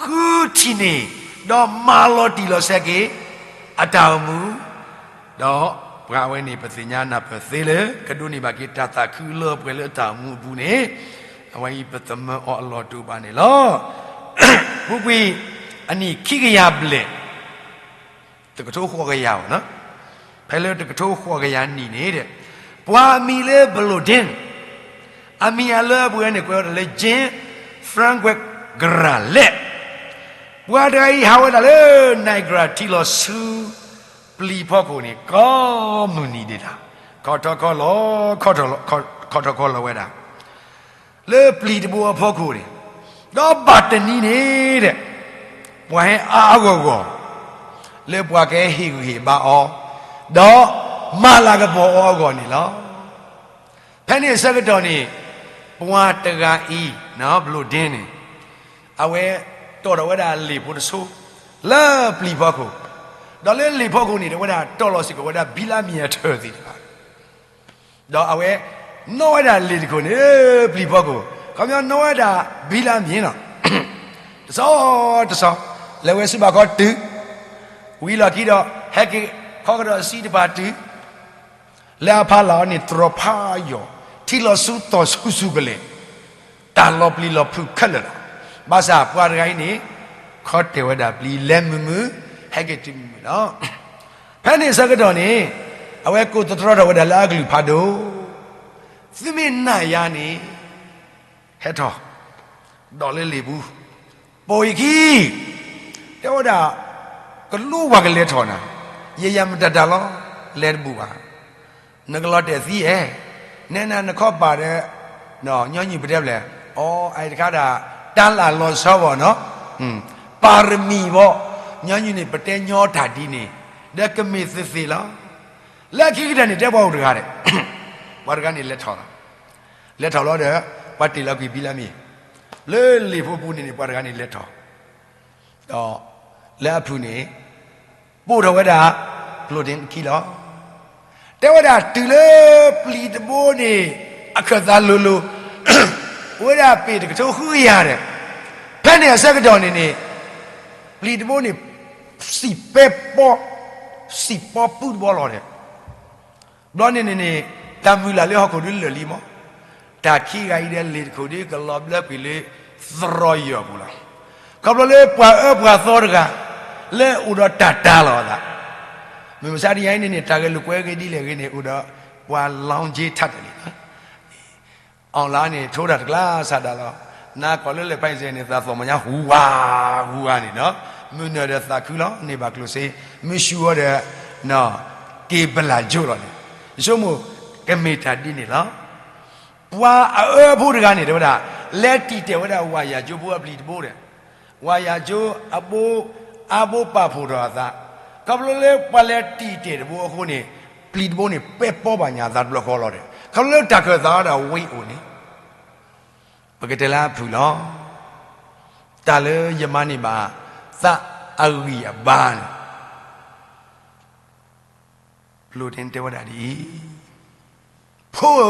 ဃုထံၣ်န့ၢ် ဒီးမၤလီၤတံၢ်လီၤဆဲးက့ၤ အတၢ်အိၣ်မူ, ဒီးပှၤဝဲန့ၣ် ပသ့ၣ်ညါနၢ်ပၢၢ်သ့လၢ ကဒိးန့ၢ်ဘၣ်က့ၤတၢ်သးခုလၢပှဲၤလၢတၢ်အိၣ်မူအပူၤန့ၣ်, အဝဲအံၤပသမၢအီၤအလီၢ်တအိၣ်ဘၣ်န့ၣ်လီၤ. ပူၤကွံာ် အနံၣ်ခံကယၤဘျဲၣ် တကထိဃိးကယၤဘၣ်, ဖဲလၢတကထိဃိးကယၤနံၣ်န့ၣ်ဒီး, ပှၤအမံၤလၢ Blumenthal, အမံၤအလၢအပှဲၤန့ၣ် ကွဲးဝဲဒၣ်လၢ Jean Francois Gralet, ပှၤတဂၤအံၤဟးဝဲဒၣ်လၢ Niagara ထံလီၤဆူပျံၤဖီခိၣ်န့ၣ် ကိးမုၢ်နံၤဒဲးတၢ်, ခီၣ်ထီၣ်ခီၣ်လီၤ, ခီၣ်ထီၣ်ခီၣ်လီၤဝဲဒၣ် လၢပျံၤတဘိအဖီခိၣ်န့ၣ်, ဒီးဘၣ်တနံၤန့ၣ်ဒီး, ပှၤဟဲအါအါဂီၢ်ဂီၢ် လၢပှၤကဟ့ၣ်ဂံၢ်ဟ့ၣ်ဘါအီၤ, ဒီးမၤလၤကပီၤအီၤအဂီၢ်န့ၣ်လီၤ. ဖဲန့ၣ်အဆၢကတီၢ်န့ၣ်, ပှၤတဂၤအံၤ Blumenthal န့ၣ်, အဝဲတီၣ်ထီၣ်ဝဲဒၣ်လံာ်ဖိတဆိ, လၢပျံၤဖီခိၣ်, ဒီးလၢလံာ်ဖီခိၣ်န့ၣ် တဲဝဲဒၣ်တီၣ်လီၤစ့ၢ်ကီးဝဲဒၣ်ဘံလါမံၤအထၢၣ်သ့ၣ်တဖၣ် ဒီးအဝဲ နီၣ်ဝဲဒၣ်လံာ်တခိၣ်န့ၣ် ပျံၤဖီခိၣ်, ခီပညီနီၣ်ဝဲဒၣ်ဘံလါမံၤလီၤ. တဆီတဆီ, လဲၤဝဲဆူဘၣ်ခီတုၤ, ဝံၤလီၢ်ခံဒီး ဟဲက့ၤခီကဒီးစံတဖၣ်တုၤ, လၢအဖီလာ်အီၤန့ၣ် တြီၤဖးယိာ်, ထံလီၤဆူသီၣ်ဆူၣ်ဆူၣ်ကလဲာ်, တၢ်လီၤပျံၤလီၤဖုးခဲလၢာ်လီၤ. ဘၣ်ဆၣ်ပှၤတဂၤအံၤန့ၣ် ခီတဲာ်ဝဲဒၣ်ပျံၤလဲၤမုာ်မုာ်, ဟဲက့ၤတုၤမုာ်မုာ်လီၤ. ဖဲန့ၣ်အဆၢကတီၢ်န့ၣ်, အဝဲကိးသတြီထီၣ်ဝဲဒၣ်လၢအကလုၢ်ဖးဒိၣ်, သုမ့ၢ်နာ်ယၤန့ၣ်, ဟဲထီၣ်, ဒီးလၢလံာ်ပူၤ, ပိာ်ယခံ, တဲဝဲဒၣ်, ကလူဝၤကလဲၤထီၣ်နၤ, ယယၤမတၤတၢ်လီၤ, လဲၤတဘူၣ်ဘၣ်. နကလီၤတဲာ်သံဧါ, နဲနၤနခီပာ်ဒီး ညီနုၢ်ပတဲဖျဲး, အီအံၤတခါဒၣ် တၢ်လၢလီၤဆီဘၣ်နီၤ, ပၢ်ရမံၤဘၣ်, ညီနုၢ်န့ၣ် ပတဲညီတၢ်ဒ်န့ၣ်, ဒီးကမ့ၢ်သ့သ့လီၤ. လၢခံကတၢၢ်န့ၣ် တဲပှၤအိၣ်တဂၤဒီး, ပှၤတဂၤန့ၣ်လဲၤထီၣ်လီၤ. လဲၤထီၣ်လီၤဒီး ပှၤတ့ၢ်လီၤကွံာ်ဘံလါမံၤ, လၢလံာ်ဖိပူၤန့ၣ်န့ၣ် ပှၤတဂၤန့ၣ်လဲၤထီၣ် ဒီးလၢအဖုၣ်န့ၣ် ပိာ်ထီၣ်ဝဲဒၣ် ပျိၣ်ဒ့ခံလီၤ. တဲဝဲဒၣ်တုၤလၢပျံၤတဘိန့ၣ် အခၢၣ်သးလိၤလိၤ, အိၣ်ဝဲဒၣ်ပ့ၢ်တကထိဃုကယၤဒီး, ဖဲန့ၣ်အဆၢကတီၢ်န့ၣ်န့ၣ် ပျံၤတဘိန့ၣ် စံၣ်ပဲပီ, စံၣ်ပီပုၢ်တဘီလီၤဒီး ဘျီန့ၣ်န့ၣ်န့ၣ် တၢ်မုၢ်လၢ်လၢဟီၣ်ခိၣ်ဒုလၢာ်လံမး, တၢ်ခံဂၤအံၤဒီးလံာ်တခိၣ်ဒုကလီၤဘျၢကွံာ်လၢ သရီယီၤပူၤလီၤ. ခီဖျိလၢပှၤအၢပှၤသီတဂၤ လၢအိၣ်ဒီးတၢ်တၤလီၤအသး, မုၢ်မဆါတနံၤအံၤန့ၣ်န့ၣ် တၢ်ဂဲၤလိာ်ကွဲဂ့ၤဒ်လဲၣ်ဂ့ၤန့ၣ် အိၣ်ဒီးပှၤ လောင်းကြေး ထးတလံာ်လီၤ. အီၣ်လါန့ၣ် ထိတၢ်တကျါစးဒၣ်လီၤ. နၤကီၢ်လၢလဲၤဖဲအံၤစဲန့ၣ် သးသီၣ်မညါဟူဝါ, ဟူဝါန့ၣ်နီၤ, မုၢ်နၢၤဒီးသးခုလီၤ, န့ၢ်ဘၣ်ကျိၣ်စ့, မုၢ်ဆူၣ်အီၤဒီး က့ၤပလၢ်ကၠိလီၤန့ၣ်, ယဆိကမိၣ် ကမ့ၢ်တၢ်ဒ်န့ၣ်လီၤ. ပှၤအအၢဖိတဂၤန့ၣ် တဲဝဲဒၣ်, လဲၤတံာ်တဲာ်ဝဲဒၣ်ဝၤယၤကၠိဖိအပျံၤတဘိဒီး, ဝၤယၤကၠိအဘိ, အဘိပာ်ဖှိၣ်ထီၣ်အသး, ခီဖျိလၢပှၤလဲၤတံာ်တဲာ်တဘိအဃိန့ၣ်, ပျံၤတဘိန့ၣ် ပဲပီဘၣ်ညါအသးတဘျီဃီလီၤဒီး, ခီဖျိလၢတၢ်ခၢၣ်သးဝဲဒၣ်ဝံအိၣ်န့ၣ် ပကတဲလၢအဖုၣ်လီၤ. တၢ်လၢယမၤန့ၢ်ဘၣ် သးအဂံၢ်အဘါန့ၣ်, ပျိၣ်ဒ့တဲဝဲဒၣ်ဒ်အံၤ, ဖိဧၢ,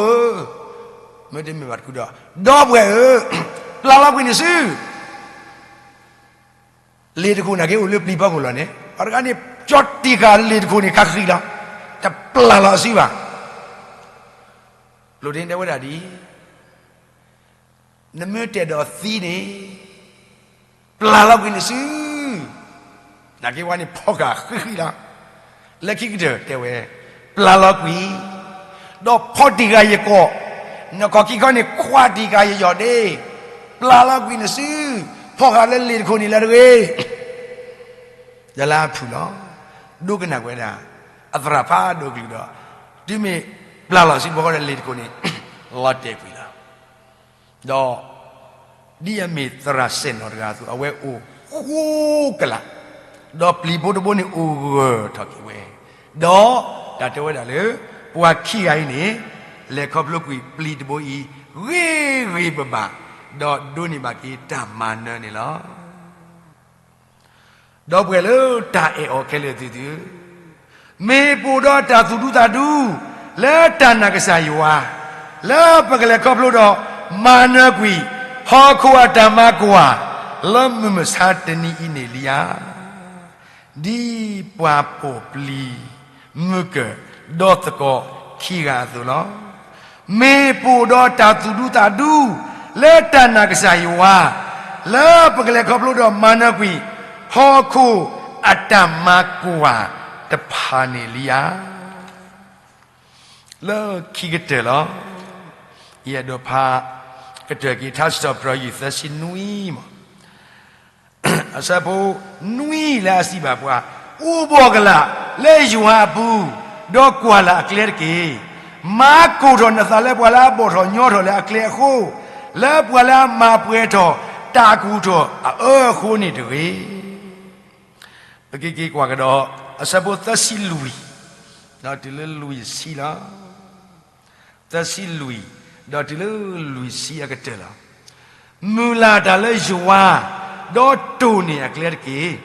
မ့တမ့ၢ်ဘၣ်တခုဒီး, ဒီပုၢ်ဝဲၢ်ဧၢ, ပျၢ်လီၤကွံာ်န့ၣ်စု လံာ်တခိၣ်န့ၣ်က့ၤအိၣ်လၢပျံၤဖီခိၣ်လီၤန့ၣ်, ပှၤတဂၤန့ၣ် ကၠီတံၢ်ဃာ်လံာ်တခိၣ်န့ၣ်ခးဃံလီၤ, တပျၢ်လီၤအစုဘၣ်. ပျိၣ်ဒ့တဲဝဲဒၣ်ဒ်အံၤ, နမ့ၢ်တဲဒီးသံန့ၣ်, ပျၢ်လီၤကွံာ်န့ၣ်စု, နာ်က့ဝဲန့ၣ်ဖီဃာ်ဃံဃံလီၤ. လၢခံကတၢၢ်တဲဝဲ, ပျၢ်လီၤကွံာ်, ဒီးဖီၣ်တံၢ်ဃာ်ယကိာ်, နခီၣ်ခံခီန့ၣ် ခွါတံၢ်ဃာ်ယယီၢ်ဒ့, ပျၢ်လီၤကွံာ်နစု, ဖီၣ်ဃာ်လၢလ့ၣ်တခိၣ်န့ၣ်လၢတဂ့ၤ. ဒီးလၢအဖုၣ်လီၤ. ဒိကနၣ်ဝဲဒၣ် အသရၣ်ဖးဒိၣ်ကလုာ်ဒီး, တုၤမ့ၢ်ပျၢ်လီၤစုဘီဃီဒီးလ့ၣ်တခိၣ်န့ၣ် လီၤတဲာ်ကွံာ်လီၤ. ဒီး ဒ်အမ့ၢ်သရၣ်စဲၣ်နီၤတဂၤအသိး အဝဲအိၣ်ဃိကလး, ဒီးပျံၤဖိတဘိန့ၣ်အိၣ်ဂၢၢ်ထီၣ်က့ၤဝဲ, ဒီးတၢ်တဲဝဲဒၣ်လၢ ပှၤခံဂၤအံၤန့ၣ် လဲၤခီဖျိကွံာ်ပျံၤတဘိအံၤ ဂ့ၤဂ့ၤဘၣ်ဘၣ်, ဒီးဒိးန့ၢ်ဘၣ်က့ၤတၢ်မၤနၢၤန့ၣ်လီၤ. ဒီပုၢ်ဝဲၢ်လၢတၢ်အဲၣ်အီၤခဲလၢာ်သ့ၣ်သုဧၢ, မ့ၢ်ပအိၣ်ဒီးတၢ်သူၣ်ဒူသးဒူ လၢတၢ်နာ်ကစၢ်ယွၤ, လၢပကလဲၤခီဖျိဒီး မၤနၢၤကွံာ် ဟီၣ်ခိၣ်အတၢ်မၤကွၢ် လၢမုၢ်မဆါတနံၤအံၤန့ၣ်လံဧါ. ဒ်ပှၤပိာ်ပျံၤမုၢ်ကၢၢ်ဒီးသကိးခံဂၤအသိးလီၤ. မ့ၢ်ပအိၣ်ဒီးတၢ်သူၣ်ဒူသးဒူ လၢတၢ်နာ်ကစၢ်ယွၤ, လၢပကလဲၤခီဖျိဒီးမၤနၢၤကွံာ် ဟီၣ်ခိၣ်အတၢ်မၤကွၢ်တဖၣ်န့ၣ်လံဧါ. လၢခံကတၢၢ်လီၤ. ယအဲၣ်ဒိးဖး ကတၢၢ်က့ၤထါစံးထီၣ်ပတြၢၤယုၢ်သၢဆံနွံမး အဆၢဖိနွံလၢအစံးဘၣ်ပှၤ, အိၣ်ဘှီၣ်ကလာ်လၢယွၤအပူၤ, ဒီးကွၢ်လၢ်အကျဲတက့ၢ်. မၤကိၢ်ထီၣ်နသးလၢပှၤလၢအဘီၣ်ထီၣ်ညီထီၣ်လၢအကျဲအဃိ, လၢပှၤလၢအမၤပှဲၤထီၣ်တၢ်အကူၣ်ထီၣ်အအၢအဃိန့ၣ်တဂ့ၤ. ပက့ၤက့ၤကွၢ်ကဒီး အဆၢဖိသၢဆံလွံၢ် ဒီးတုၤလၢလွံၢ်ဆံလီၤ. သၢဆံလွံၢ် ဒီးတုၤလၢလွံၢ်ဆံအကတၢၢ်လီၤ. မုၢ်လၢ်တၢ်လၢယွၤ, ဒီးတိၢ်န့ၢ်အကျဲတက့ၢ်.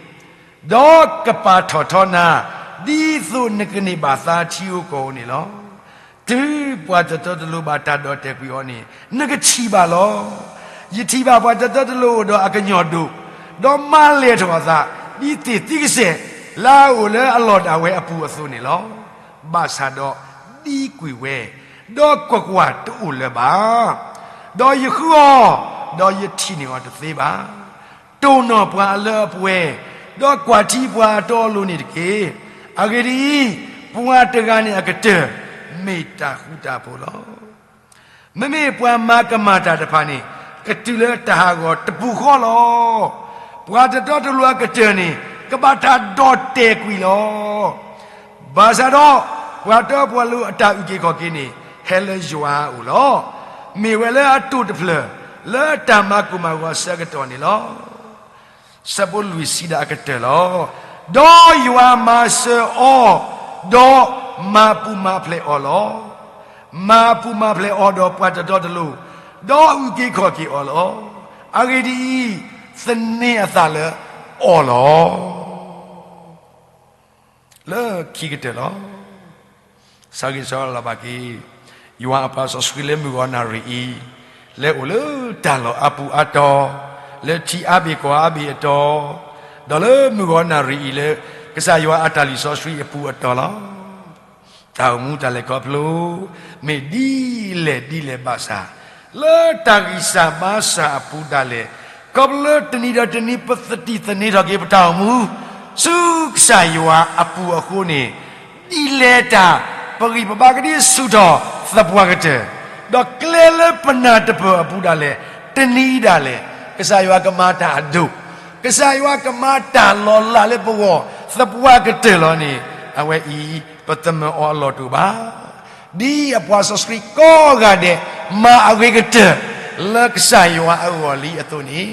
ဒီးကပာ်ထီၣ်ထီနၤ, ဒ်သိးနကန့ၢ်ဘၣ်သါထံဧိၤကီၢ်ဧိၤန့ၣ်လီၤ. တုၤပှၤတတီတလိၤဘၣ်တၢ်ဒီၣ်တဲာ်ကွံာ်အီၤန့ၣ် နကထံၣ်ဘၣ်လီၤ. ယထံၣ်ဘၣ်ပှၤတတီတလိၤအိၣ်ဒီးအကညီၢ်ဒိၣ်, ဒီးမၤလဲၢ်ထီၣ်အသး ဒ်သ့ၣ်သံကစဲာ် လၢအအိၣ်လၢအလီၢ်ဒၣ်ဝဲအပူၤအသိးန့ၣ်လီၤ. ဘၣ်ဆၣ်ဒီးဒံကွံာ်ဝဲ, ဒီးကွၢ်ကွၢ်, တအိၣ်လၢၤဘၣ်. ဒီးယဃုအီၤ, ဒီးယထံၣ်န့ၢ်အီၤတသ့ဘၣ်. တိၢ်နီၣ်ပှၤအလၢအပှဲၤ, ဒီးကွၢ်ထံပှၤအတီအလိၤန့ၣ်တက့ၢ်. အဂ့ၢ်ဒ်အံၤ, ပှၤတဂၤန့ၣ်အကတၢၢ် မ့ၢ်တၢ်ဃူတၢ်ဖိးလီၤ. မ့မ့ၢ်ပှၤမၤကမၣ်တၢ်တဖၣ်န့ၣ် ကတုၤလၢတၢ်ဟးဂီၤတပူၤဃီလီၤ. ပှၤတတီတလိၤအကတၢၢ်န့ၣ် ကဘၣ်တၢ်ဒီၣ်တဲာ်ကွံာ်လီၤ. ဘၣ်ဆၣ်ဒီး ပှၤတတီပှၤလိၤအတၢ်အုၣ်က့ၤခီၣ်က့ၤန့ၣ် ဟဲလၢယွၤအအိၣ်လီၤ. မ့ၢ်ဝဲလၢအတိာ်တဖျၢၣ် လၢတၢ်မၤကိၢ်မၤဂီၤအဆၢကတီၢ်န့ၣ်လီၤ. ဆၢဖိလွံၢ်ဆံဒီးအကတၢၢ်လီၤ. ဒီးယွၤမၤစၢၤအီၤ, ဒီးမၤပူၤမၤဖျဲးအီၤလီၤ. မၤပူၤမၤဖျဲးအီၤဒီးပှၤတတီတလိၤ, ဒီးအုၣ်က့ၤခီၣ်က့ၤအီၤလီၤ. အဂ့ၢ်ဒ်အံၤ, သန့ၤအသးလၢအီၤလီၤ. လၢခံကတၢၢ်လီၤ. စးဂ့ၤဆၢလီၤဘၣ်က့ၤ ယွၤအပှၤစီဆှံလၢမုၢ်ဂီၤနၣ်ရံၣ်အံၤ, လၢအိၣ်လၢတၢ်လီၢ်အါပူၤအါတီၤ, လၢထံအါဘ့ၣ်ကီၢ်အါဘ့ၣ်အတီၤ, ဒီးလၢမုၢ်ဂီၤနၣ်ရံၣ်အံၤလၢ ကစၢ်ယွၤအတၢ်လုၢ်စီဆှံအပူၤအတီၤလီၤ. တၢ်အိၣ်မူတၢ်လဲၤခီဖျိ မ့ၢ်ဒ်လဲၣ်ဒ်လဲၣ်ဘၣ်ဆၣ်, လၢတၢ်ဂံၢ်စၢ်ဘါစၢ်အပူၤဒၣ်လဲာ်, ခီဖျိလၢတနံၤဒီးတနံၤပသထံၣ်သန့ၤထီၣ်က့ၤပတၢ်အိၣ်မူ ဆူကစၢ်ယွၤအပူၤအဃိန့ၣ်, ဒ်လဲၣ်တၢ်ပဂံၢ်ပဘါကဒုဆူၣ်ထီၣ်သပှၢ်ကတၢၢ်, ဒီးကျဲလၢပနၢ်တပၢၢ်အပူၤဒၣ်လဲာ်, တနံၤဒၣ်လဲာ်, ကစၢ်ယွၤကမၤတၢ်အဒိၣ်, ကစၢ်ယွၤကမၤတၢ်လီၤလးလၢပဂီၢ်သပှၢ်ကတၢၢ်လီၤန့ၣ်, အဝဲအံၤ ပသမၢအီၤအလီၢ်တအိၣ်ဘၣ်. ဒ်အပှၤစီဆှံကိးဂၤဒဲး မၤအဂ့ၤကတၢၢ်လၢကစၢ်ယွၤအဂီၢ်လံအသိးန့ၣ်,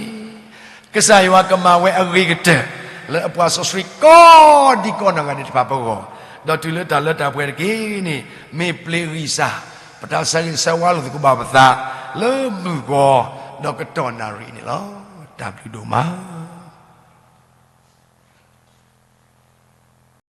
ကစၢ်ယွၤကမၤဝဲအဂ့ၤကတၢၢ် လၢအပှၤစီဆှံကိးဒံကိးနီၢ်ဂၤဒဲးတဖၣ်ပဂီၢ်, ဒီးတုၤလၢတၢ်လၢတၢ်ပှဲၤတက့ၢ်န့ၣ်, မ့ၢ်ပျ့ၤဂံၢ်စၢ်, ပတၢ်ဆၢဂ့ၤဆၢဝါလိာ်သကိးဘၣ်ပသး, လၢမုၢ်ဂီၤ, ဒီးကတီၢ်နၣ်ရံၣ်န့ၣ်လီၤ. တၢ်ဘျုးဒိၣ်မး